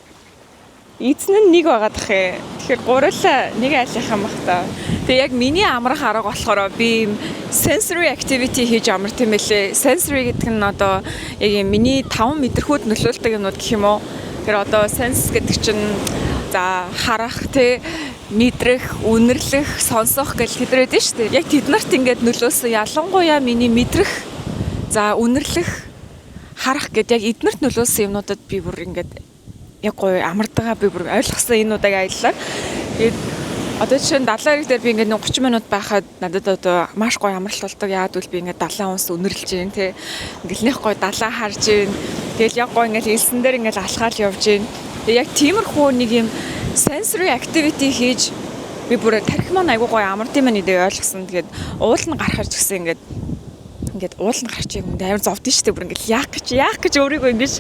Эзэн нь нэг байгаад ах ээ. Тэгэхээр гурлаа нэг айлынх юм бах та. Тэгээ яг миний амрах арга болохоор би юм sensory activity хийж амарт юм бэлээ. Sensory гэдэг нь одоо яг юм миний 5 мэдрэхүйд нөлөөлдөг юмнууд гэх юм уу? Тэр одоо sense гэдэг чинь за харах тэ мэдрэх, үнэрлэх, сонсох гэл тэдэр байдэн шүү дээ. Яг тэднэрт ингээд нөлөөсөн ялангуяа миний мэдрэх, за үнэрлэх, харах гэд яг эднэрт нөлөөлсөн юмнуудад би бүр ингээд яг гоё амардагаа би бүр ойлгосон энэ удаагийн аяллаар. Тэгээд одоо жишээ нь далайн эрэг дээр би ингээд 30 минут байхад надад одоо маш гоё амралт болдог. Яагаад гэвэл би ингээд далайн унс үнэрлж гин тэ. Ингээл нэх гоё далаа харж гин. Тэгэл яг гоё ингээд элсэн дээр ингээд алхаал явж гин. Тэгээд яг тиймэрхүү нэг юм sensory activity хийж би бүр тархи маань айгуу гоё амард юм байна гэдэг ойлгосон. Тэгээд уул нь гарахаар ч гэсэн ингээд уул нь гарч юм амар зовдсон шүү дээ. Бүр ингээд яах гэж өөрийгөө ингэж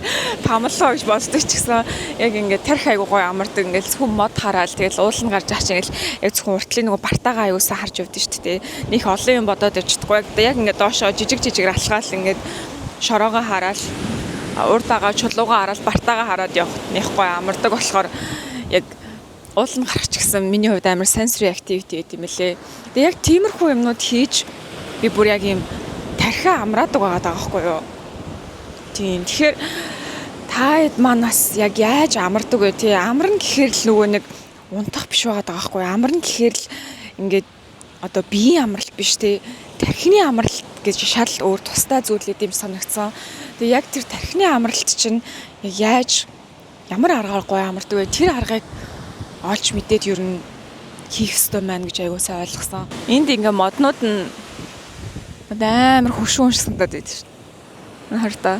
памлаа гэж боддог ч гэсэн яг ингээд тархи айгуу гоё амардаг. Ингээд зөвхөн мод хараал тэгэл уул нь гарч ах чинь ингээд яг зөвхөн уртлын нөгөө бартаагаа аюусаа харж явдсан шүү дээ. Них олон юм бодоод явж чадахгүй. Яг ингээд доошоо жижиг жижиг алхаал ингээд шороогоо хараал урдагаа чулуугаа хараал бартаагаа хараад явах них гоё амардаг болохоор яг уул нь гарах ч гэсэн миний хувьд амар sensory activity гэдэг юм лээ. Тэгээ яг тиймэрхүү юмнууд хийж би бүр яг юм тархиа амраадаг байгаа даа байхгүй юу? Тийм. Тэгэхээр та хэд маань бас яг яаж амардаг вэ? Тий, амарна гэхээр л нөгөө нэг унтах биш байгаа даа байхгүй юу? Амарна гэхээр л ингээд одоо биеийн амралт биш тий. Тархины амралт гэж шал өөр тусдаа зүйл гэдэм санагдсан. Тэгээ яг тэр тархины амралт чинь яг яаж ямар аргаар гоё амардаг вэ? Тэр аргыг олж мэдээд ер нь хийх ёстой байна гэж аягүй сайн ойлгосон. Энд ингээ моднууд нь амар хөшүүн шиг санагдаад байдаг шүү дээ. Хар та.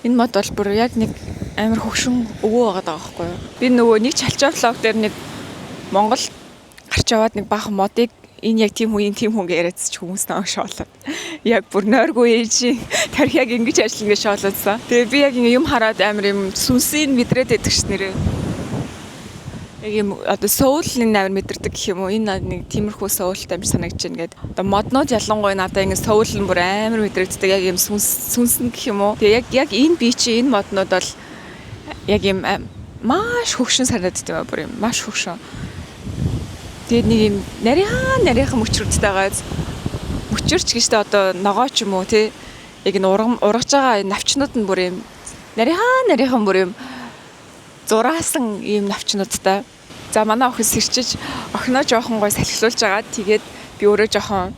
Энэ мод бол бүр яг нэг амар хөшүүн өвөө байгаа даа байхгүй юу? Би нөгөө нэг чалчаа vlog дээр нэг Монгол гарч яваад нэг баахан модыг энэ яг тийм хүн, энэ тийм хүн гэж яриадс ч хүмүүс намайг шоолоод. Яг бүр нойргүй ээж тарих яг ингэж ажиллана гэж шоолоодсан. Тэгээ би яг ингэ юм хараад амар юм сүнсийг мэдрээд байдаг ш нэрээ. Яг юм одоо soul-ын амар мэдэрдэг гэх юм уу? Энэ нэг тиймэрхүү soul-тай юм санагдаж байна гээд. Одоо моднууд ялангуяа надаа ингэ soul нь бүр амар мэдрэгддэг. Яг юм сүнс нь гэх юм уу? Тэгээ яг энэ би чи энэ моднууд бол яг юм маш хөгшин санагддаг юм аа бүр юм маш хөгшин. Тэгээд нэг юм нарийнхан мөчрүүдтэйгээ мөчөрч гэжтэй одоо ногоо ч юм уу тий яг энэ ургаж байгаа энэ навчнууд нь бүр юм нарийнхан бүр юм зураасан ийм навчнуудтай. За манай охин сэрчиж охиноо жоохон гой салхилуулж байгаа. Тэгээд би өөрөө жоохон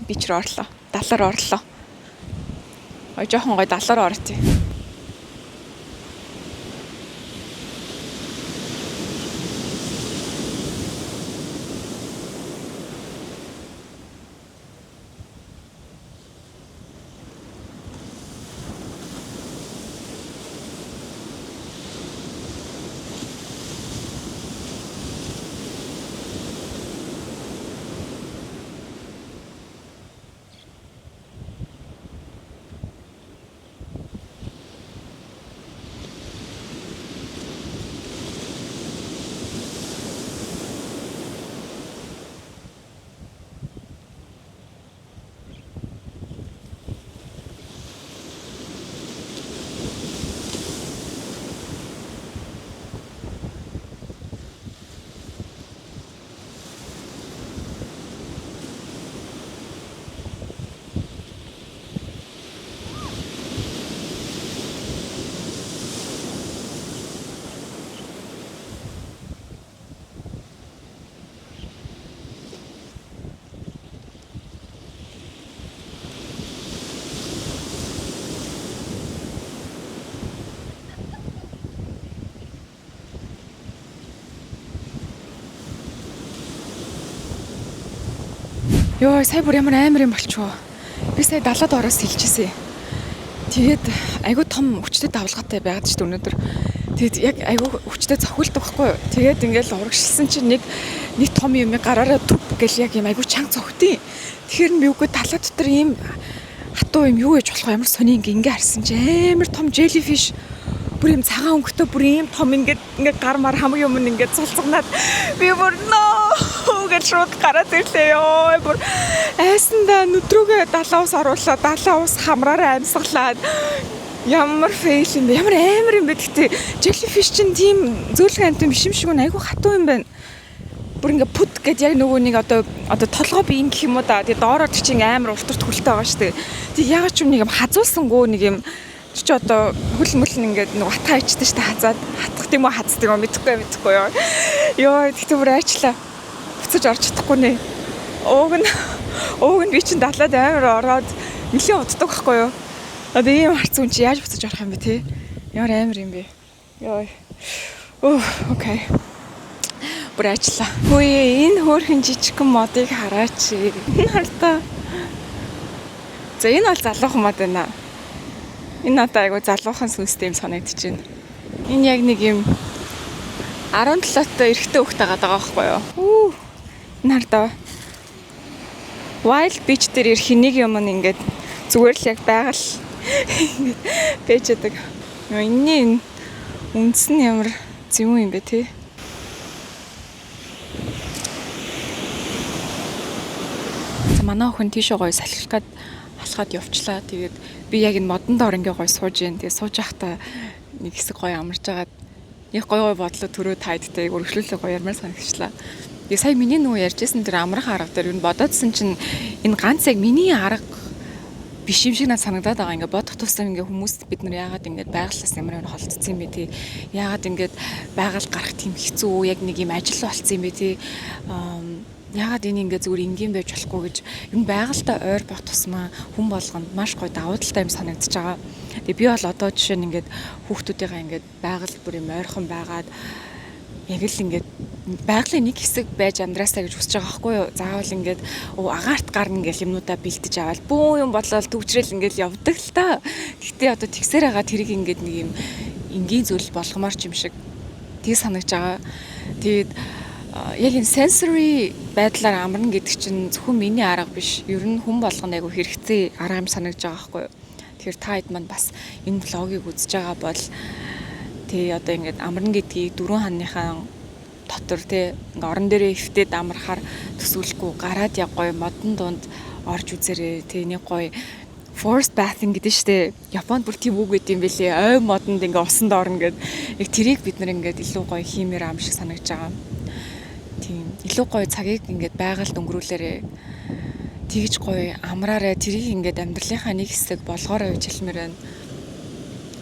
бич рүү орлоо. Далаар орлоо. Ой жоохон гой далаар ортой. Йоо, сая бүр ямар амар юм болчихоо. Би сая далаад ороос сэлжсэн. Тэгээд айгүй том хүчтэй давлгаатай байгаад шүү дээ өнөөдөр. Тэгээд яг айгүй хүчтэй цохилдог байхгүй юу? Тэгээд ингээл урагшилсан чинь нэг нэг том юм гараараа түп гэл яг юм айгүй чанга цохтیں۔ Тэгэхээр би үгүй далаа дотор ийм хатуу юм юу гэж болох вэ? Ямар сони ингээ ингээ харсан чи амар том jellyfish бүр юм цагаан өнгөтэй бүр ийм том ингээд ингээд гар мар хамаг юм ингээд цулцгнаад би бүр no гэж шууд гараад ирлээ ёо. Бүр айсандаа нүдрүүгээ далаа ус оруулаад далаа ус хамраараа амьсгалаад ямар fail юм бэ? Ямар амар юм бэ гэхдээ jellyfish чинь тийм зөөлхөн амьтан биш юм шиг байна. Айгүй хатуу юм байна. Бүр ингээ пүт гэд яг нөгөө нэг одоо толгой би ингэх юм уу да. Тэгээ доороо чи ингээ амар урт урт хөлтэй байгаа шүү дээ. Тэг ягаад ч юм нэг юм хазуулсангүү нэг юм чи одоо хөл мөл нь ингээд нэг атгаа ичдэг шүү дээ, хазаад хатах тийм үү, хаздаг юм мэдэхгүй ёо. Йоо, тэгтээ бүр айчлаа. Буцаж орж чадахгүй нэ. Ууг нь би чинь далаад амар ороод нэлээд уддаг байхгүй юу? Одоо ийм харц үн чи яаж буцаж орох юм бэ те? Ямар амар юм бэ? Йоо. Оо, okay. Бүр айчлаа. Хөөе, энэ хөөрхөн жижигхэн модыг хараач. Энэ хартаа. За, энэ бол залуухан мод байна. Энэ надад айгу залуухан сүнстэй юм санагдаж байна. Энэ яг нэг юм 17-тай эрэгтэй хүүхд тагаад байгаа байхгүй юу? Үу. Энэ хартаа. Wild Beach дээр ирэх нэг юм нь ингээд зүгээр л яг байгаль ингээд байж байдаг. Энэний энэ үндэс нь ямар зөвүүн юм бэ те? За, манай охин тийшээ гоё салхилах гад алхаад явчлаа. Тэгээд би яг энэ модон доор ингээ гоё сууж гин. Тэгээд сууж байхдаа нэг хэсэг гоё амарч агаад нэг гоё гоё бодлоо төрөө тайдтай өргөжлүүлээ гоё ярмаар санагчлаа. Тэгээ сая миний нөгөө ярьжсэн тэр амрах арга дээр юу бодоодсэн чинь энэ ганц яг миний арга биш юм шиг надад санагдаад байгаа. Ингээ бодох тусам ингээ хүмүүс бид нар яагаад ингээд байгалаас ямар ямар холдсон юм бэ тий. Яагаад ингээд байгаль гарах тийм хэцүү яг нэг юм ажил болцсон юм бэ тий. Яагаад энэ ингээ зүгээр энгийн байж болохгүй гэж юм байгальтай ойр байх тусмаа хүн болгонд маш гоё давуу талтай юм санагдаж байгаа. Тэгээ би бол одоо жишээ нь ингээд хүүхдүүдийнхаа ингээд байгаль бүр юм ойрхон байгаад яг л ингээд байгалийн нэг хэсэг байж амьдраасаа гэж хүсэж байгаа байхгүй юу. Заавал ингээд агаарт гарна гэл юмнуудаа бэлтэж аваад бүүн юм болоод төвчрэл ингээд явдаг л та. Гэхдээ одоо тэгсээр байгаа тэрийг ингээд нэг юм энгийн зүйл болгомоор ч юм шиг тийг санагдаж байгаа. Тэгээд яг энэ sensory байдлаар амарна гэдэг чинь зөвхөн миний арга биш. Ер нь хүн болгоно айгу хэрэгцээ арга юм санагдаж байгаа байхгүй юу. Тэгэхээр та хэд маань бас энэ vlog ийг үзэж байгаа бол тий одоо ингээд амарна гэдгийг дөрвөн ханныхаа дотор тий ингээ орон дээрээ эвтээд амархаар төсөөлөхгүй гараад яг гоё модон дунд орж үзээрэй. Тий нэг гоё forest bathing гэдэг нь штэ. Японд бүр тийм үг гэдэм юм бэлээ. Ой модонд ингээ усанд орно гэд. Яг тэрийг бид нар ингээд илүү гоё хиймээр ам шиг санагдаж байгаа. Тийм. Илүү гоё цагийг ингээд байгальд өнгөрүүлээрэй. Тэгж гоё амраарай. Тэрийг ингээд амьдралынхаа нэг хэсэг болгоорой гэж хэлмээр байна.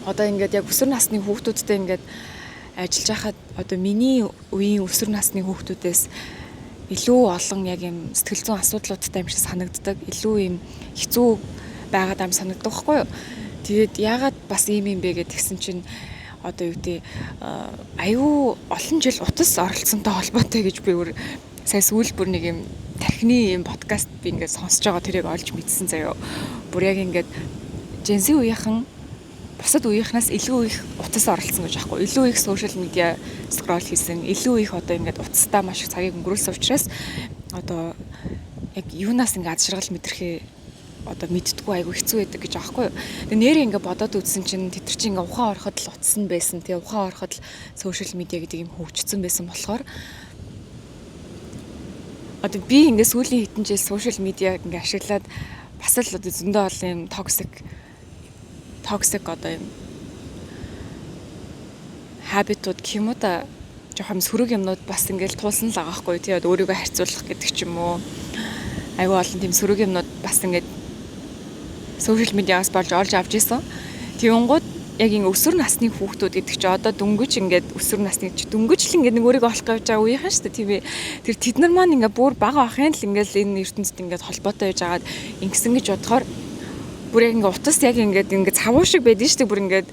Одоо ингээд яг өсвөр насны хүүхдүүдтэй ингээд ажиллаж байхад одоо миний үеийн өсвөр насны хүүхдүүдээс илүү олон яг юм сэтгэл зүйн асуудлуудтай юм шиг санагддаг. Илүү юм хэцүү байгаад ам санагддаг байхгүй юу? Тэгээд яагаад бас ийм юм бэ гэдгсэн чинь одоо юу гэдэг аюу олон жил утас оролцсонтой холбоотой гэж би өөр сая сүүл бүр нэг юм тархины юм подкаст би ингээд сонсож байгаа тэрийг олж мэдсэн заяо. Бүр яг ингээд Gen Z үеийнхэн бусад үеийнхнээс илүү их утас оролцсон гэж аахгүй. Илүү их social media scroll хийсэн, илүү их одоо ингээд утастай маш их цагийг өнгөрүүлсэн учраас одоо яг юунаас ингээд аз жаргал мэдрэхээ одоо мэддэггүй айгүй хэцүү байдаг гэж аахгүй юу. Тэгээ нэрээ ингээ бодоод үзсэн чинь тэд нар чинь ингээ ухаан ороход л утас нь байсан. Тэгээ ухаан ороход л social media гэдэг юм хөгжсөн байсан болохоор одоо би ингээ сүүлийн хэдэн жил social media ингээ ашиглаад бас л одоо зөндөө олон юм toxic одоо юм habit ууд гэх юм уу та, жоохон сөрөг юмнууд бас ингээл туулсан л байгаа байхгүй тий, одоо өөрийгөө харьцуулах гэдэг ч юм уу, айгүй олон тийм сөрөг юмнууд бас ингээд social media аас болж олж авч исэн. Тэгэнгүүт яг ингэ өсвөр насны хүүхдүүд гэдэг чи одоо дөнгөж ингээд өсвөр насны чи дөнгөж л ингээд нэг өөрийгөө олох гэж байгаа үеийнхэн шүү дээ тийм ээ. Тэр тэд нар маань ингээд бүр бага бахын л ингээд энэ ертөнцид ингээд холбоотой байж агаад ингэсэн гэж бодохоор бүр яг ингээд утас яг ингээд ингээд цавуу шиг байдэн шүү дээ, бүр ингээд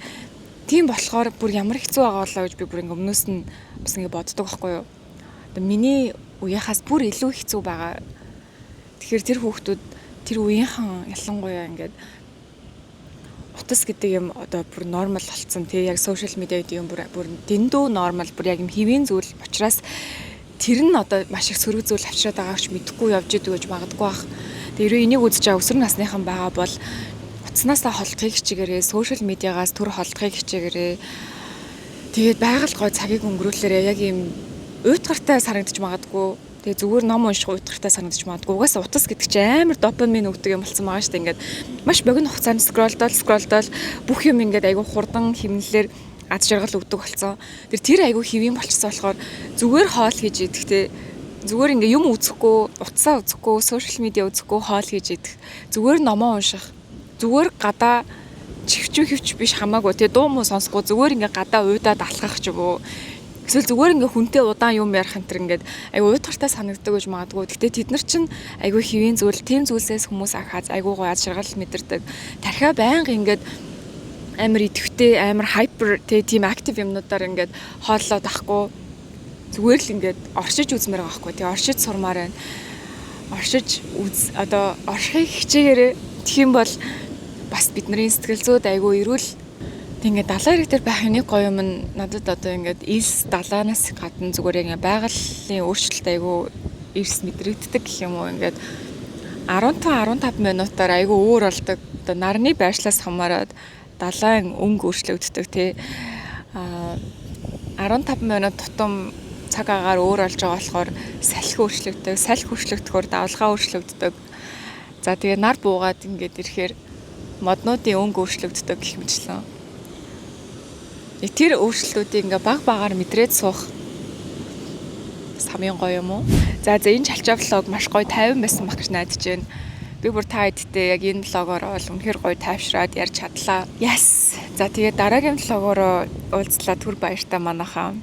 тийм болохоор бүр ямар хэцүү байгаа болоо гэж би бүр ингээд өмнөөс нь бас ингээд боддог байхгүй юу. Одоо миний үеийнхаас бүр илүү хэцүү байгаа. Тэгэхээр тэр хүүхдүүд, тэр үеийнхэн ялангуяа ингээд утас гэдэг юм одоо бүр normal болцсон, тий, яг social media гэдэг юм бүр дэндүү normal, бүр яг юм хэвийн зүйл учраас тэр нь одоо маш их сөрөг зүйл авчираад байгааг ч мэдэхгүй явж идэг гэж магадгүй бах. Тэр энийг үзэж байгаа өсвөр насныхан байгаа бол утаснаасаа холдохыг хичээгээрээ, social media гаас түр холдохыг хичээгээрээ. Тэгээд байгаль гой цагийг өнгөрүүлээрээ. Яг ийм уйтгартай санагдчих магадгүй. Тэгээ зүгээр ном унших уйтгартай санагдчих магадгүй. Угаасаа утас гэдэг чинь амар допамин өгдөг юм болсон байгаа шүү дээ. Ингээд маш богино хугацаанд scroll дол, scroll дол, бүх юм ингээд айгүй хурдан хэмнэлээр аз жаргал өгдөг болсон. Тэр айгүй хэвийн болчихсон болохоор зүгээр хоол хийж идэхтэй, зүгээр ингээ юм үзэхгүй, утсаа үзэхгүй, social media үзэхгүй хоол хийж идэх, зүгээр номоо унших, зүгээр гадаа чихвч хөвч биш хамаагүй, тэгээ дуу муу сонсохгүй зүгээр ингээ гадаа уйдаад алхах ч юм уу. Эсвэл зүгээр ингээ хүнтэй удаан юм ярих энэ төр ингээд айгүй уйтгартай санагддаг гэж магадгүй. Гэтэ тэд нар чинь айгүй хэвийн зүйл, тийм зүйлсээс хүмүүс ахаад айгүй гоё аз жаргал мэдэрдэг. Тархиа байнга ингээд амар идэвхтэй, амар hyper тэ тийм active юмнуудаар ингээд хооллоод ахгүй зүгээр л ингээд оршиж үзмээр байгаа байхгүй. Тэгээ оршиж сурмаар байна. Оршиж үз, одоо оршихыг хичээгээрээ. Тэгэх юм бол бас бидний сэтгэл зүйд айгүй эрүүл. Тэг ингээд далайн эрэг дээр байх нэг гоё юм нь надад одоо ингээд элс далаанаас гадна зүгээр ингээд байгалийн өөрчлөлт айгүй эрс мэдрэгддэг гэх юм уу, ингээд 15 15 минутаар айгүй өөр болдог. Одоо нарны байршлаас хамаарат далайн өнгө өөрчлөгддөг, тий. А 15 минут тутам цаг агаар өөр болж байгаа болохоор салхи өөрчлөгддөг. Салхи өөрчлөгдөхөөр давалгаа өөрчлөгддөг. За, тэгээ нар буугаад ингээд ирэхээр моднуудын өнгө өөрчлөгддөг гэх мэтчлэн. Тэр өөрчлөлтүүдийг ингээ баг багаар мэдрээд суух бас хамгийн гоё юм уу? За, энэ чалчаа vlog маш гоё 50 байсан баг гэж найдаж байна. Би бүр та хэдтэй яг энэ vlog оор бол үнэхээр гоё тайвшраад ярьж чадлаа. Yes. За, тэгээд дараагийн vlog оор уулзлаа. Түр баяртай манайхаа.